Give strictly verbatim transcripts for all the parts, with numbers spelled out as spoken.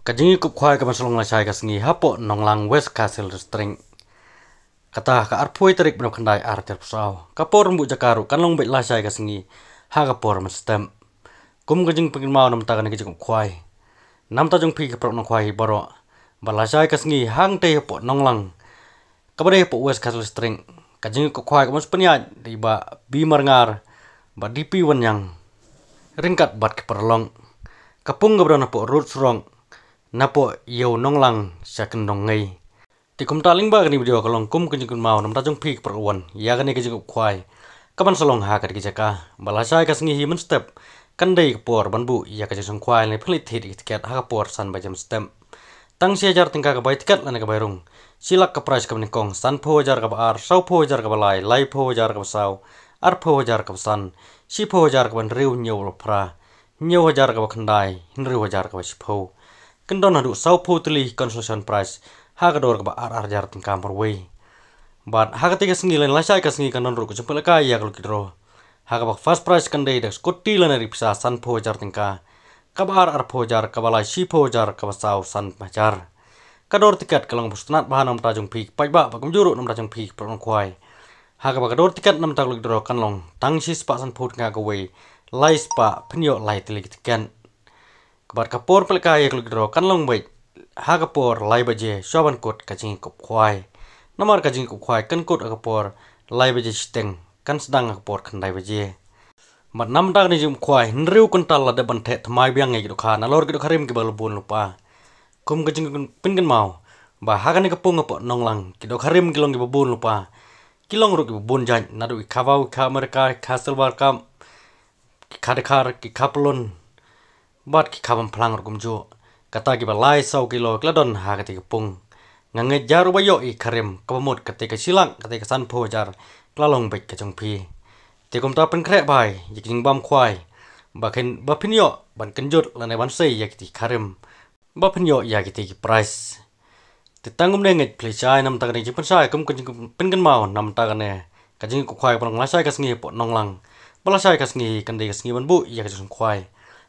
Ka jingïakup khwai ka ban sa long lashai ka sngi hapoh Nonglang, West Khasi Hills District. Kata ka arphew tarik bnai khyndai ar hajar arphew saw. Ka por ban buh jaka ruh kan long beit lashai ka sngi ha ka por mynstep. Kum ka jingpynkynmaw namta kane ka jingïakup khwai, namta jong phi ki paralok nongkhwai baroh, ba lashai ka sngi hangtei hapoh Nonglang, kaba dei hapoh West Khasi Hills District, ka jingïakup khwai ka ban sa pynïaid da i Bah B Marngar, Bah D P Wanniang, ryngkat bad ki paralok. Ka pung kaba don hapoh Road Surok, napoh Ïew Nonglang sha Kyndongngei. Te kumta lyngba kane ka video ka long kum ka jingkynmaw namta jong phi ki paralok ïa kane ka jingïakup khwai ka ban sa long ha kane ka jaka. Ba lashai ka sngi hi mynstep kan dei ka por ban buh ïa ka jingsngewkhwai lane pynleit thied ïa ki tiket ha ka por san baje mynstep. Tang shi hajar tyngka ka bai tiket lane ka bai rung. Shi lak ka prize kaba nyngkong, sanphew hajar kaba ar, sawphew hajar kaba lai, laiphew hajar kaba saw, arphew hajar kaba san, shiphew hajar kaba hynriew, hynñiew kaba phra, hynñiew hajar kaba khyndai, hynriew hajar kaba shiphew. Kan don haduh sawphew tylli consolation prize ha ka dor kaba ar ar hajar tyngka marwei. Bad ha kata ka sngi lane lashai ka sngi kan don ruh ka jingpynlehkai ïa ka lucky draw, ha kaba first prize kan dei da ka scooty lane ri pisa sanphew hajar tyngka, kaba ar arphew hajar, kaba lai shiphew hajar, kaba saw san hajar. Ka dor tiket ka long ba sngewtynnat bha namta jong phi ki paidbah bad kumjuh ruh namta jong phi ki paralok nongkhwai. Ha kaba ka dor tiket namta ka lucky draw kan long tang shispah sanphew tyngka kawei, lai spah phin ïoh lai tylli ki tiket. Bad ka por pynlehkai ïa ka lucky draw kan long beit ha ka por lai baje shuwa ban kut ka jingïakup khwai. Namar ka jingïakup khwai kan kut ha ka por lai baje shiteng, kan sdang ha ka por khyndai baje. Bad namta kane ka jingïakup khwai, hynriew kyntal la dep ban theh thymmai biang ïa ki dohkha nalor ki dohkha rim kiba la bun lypa. Kum ka jingpynkynmaw ba ha kane ka pung hapoh Nonglang ki dohkha rim ki long kiba bun lypa. Ki long ruh kiba bun jait, naduh ki kha baw, ki kha Amerika, ki kha silver carp, ki kha dkhar, ki kha pyllun, bad ki kha bamphlang ruh kumjuh. Kata kiba lai saw kilo ki la don ha kata ka pung. Nga ngeit jar uba ïoh ïa ka rim kaba mut kata ka shi lak, kata ka sanphew hajar ka la long beit ka jong phi. Te kumta pynkhreh bha ïa ka jingbam khwai, ba khin, ba phin ïoh ban kynjut lane ban sei ïa kita ki kha rim, ba phin ïoh ïa kita ki prize. Te tang kumne ngeit phi lashai namta kane ka jingpynshai kum ka jingpynkynmaw namta kane ka jingïakup khwai ka ban long lashai ka sngi hapoh Nonglang. Ba lashai ka sngi kan dei ka sngi ban buh ïa ka jingsngewkhwai.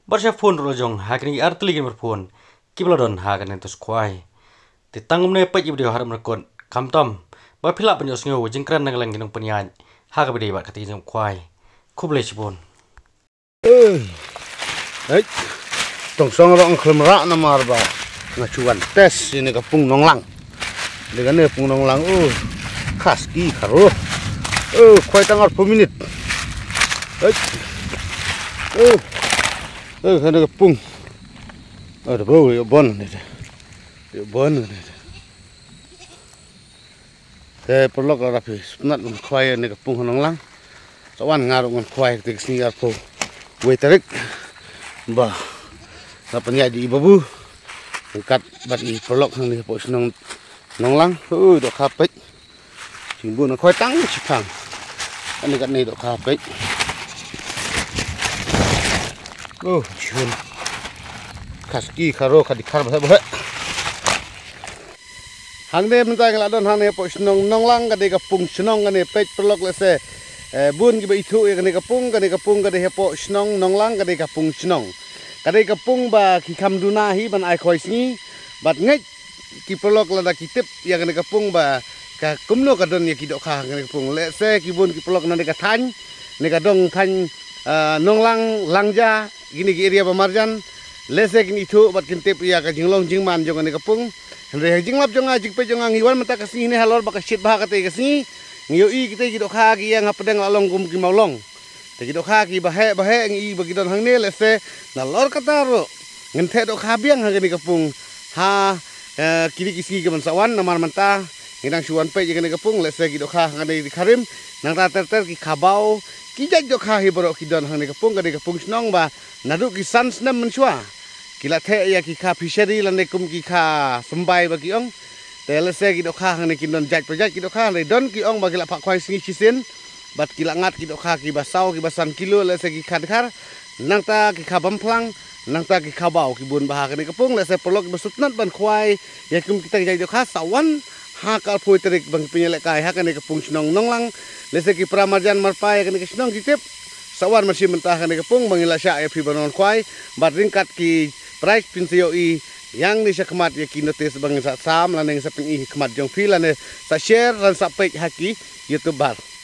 Bad sha phone ruh la jong ha kine ki ar tylli ki number phone kiba la don ha kane ka sngewkhwai. Te tang kumne peit ïa ka video haduh ban kut, khamtam ba phi lah ban ïohsngew ka jingkren na ka liang ki nongpynïaid ha kaba ïadei bad kata ka jingïakup khwai. Khublei shibun. Ei. Ei. Tong song rong khlem rah namar ba nga shu wan test ïa kane ka pung Nonglang. Dei kane pung Nonglang, oh. Khaski kharo. Oh, khwai tang arphew minit. Ei. Oh. Eh, kane ka pung. Oh, da bro, ïoh bon ne. Ïoh bon ne. Te paralok, lada phi sngewtynnat ban khwai ïa kane ka pung ha Nonglang, sa wan, nga ruh ngan khwai kata ka sngi arphew wei tarik. Ba nga pynïaid da i babu ryngkat bad i paralok hangne hapoh shnong Nonglang. Ui, dohkha peit. Jingbun nga khwai tang shiphang. Kane katne dohkha peit. Oh, jun. Khaski kharo, khadi khar ba ba. Hangne mynta ngi la don hangne hapoh shnong Nonglang, ka dei ka pung shnong kane, peit paralok lehse, eh, bun kiba ithuh ïa kane ka pung, kane ka pung ka dei hapoh shnong Nonglang, ka dei ka pung shnong. Ka dei ka pung ba ki kham duna hi ban ai khwai sngi. Bad ngeit ki paralok lada ki tip ïa kane ka pung ba ka kumno ka don ïa ki dohkha ha kane ka pung. Lehse ki bun ki paralok na kane ka thaiñ, ne ka dong thaiñ, ah, Nonglang, Langja, kine ki area ba marjan, lehse kin ithuh bad kin tip ïa ka jinglong jingman jong kane ka pung. Hynrei ha jinglap jong nga, jingpeit jong nga, ngi wan mynta ka sngi ne halor ba ka shit bha kata ka sngi, ngi ïohi kita ki dohkha ki ïeng hapdeng la long kum ki mawlong. Te ki dohkha kiba heh ba heh ngi i ba ki don hangne, lehse nalor kata ruh ngin theh dohkha biang ha kane ka pung ha, eh, kine ki sngi ki ban sa wan, namar mynta ngi dang shu wan peit ïa kane ka pung, lehse ki dohkha hangne ki kha rim, nangta ter ter ki kha baw, ki jait dohkha hi baroh ki don hangne ka pung, ka dei ka pung shnong ba naduh ki san snem mynshuwa ki la theh ïa ki kha fishery lane kum ki kha symbai ba ki ong. Te lehse ki dohkha hangne kin don jait pa jait ki dohkha, hynrei don ki ong ba ki la phah khwai sngi shisien. Bad ki la ngat ki dohkha kiba saw kiba san kilo, lehse ki kha dkhar, nangta ki kha bamphlang, nangta ki kha baw, ki bun bha ha kane ka pung. Lehse paralok kiba sngewtynnat ban khwai ïa kum kita ki jait dohkha, sa wan ha ka arphew tarik ba ngi pynïalehkai ha kane ka pung shnong Nonglang. Lehse ki para marjan marpa ïa kane ka shnong ki tip, sa wan mar shi mynta ha kane ka pung ba ngi la shah ïa phi ban wan khwai. Bad ryngkat ki prize phin sa ïohi Ïa ngi shakhmat ïa ki notice ba ngin sa sam lane ngin sa pyni ha khmat jong phi lane sa share lane sa peit ha ki YouTuber.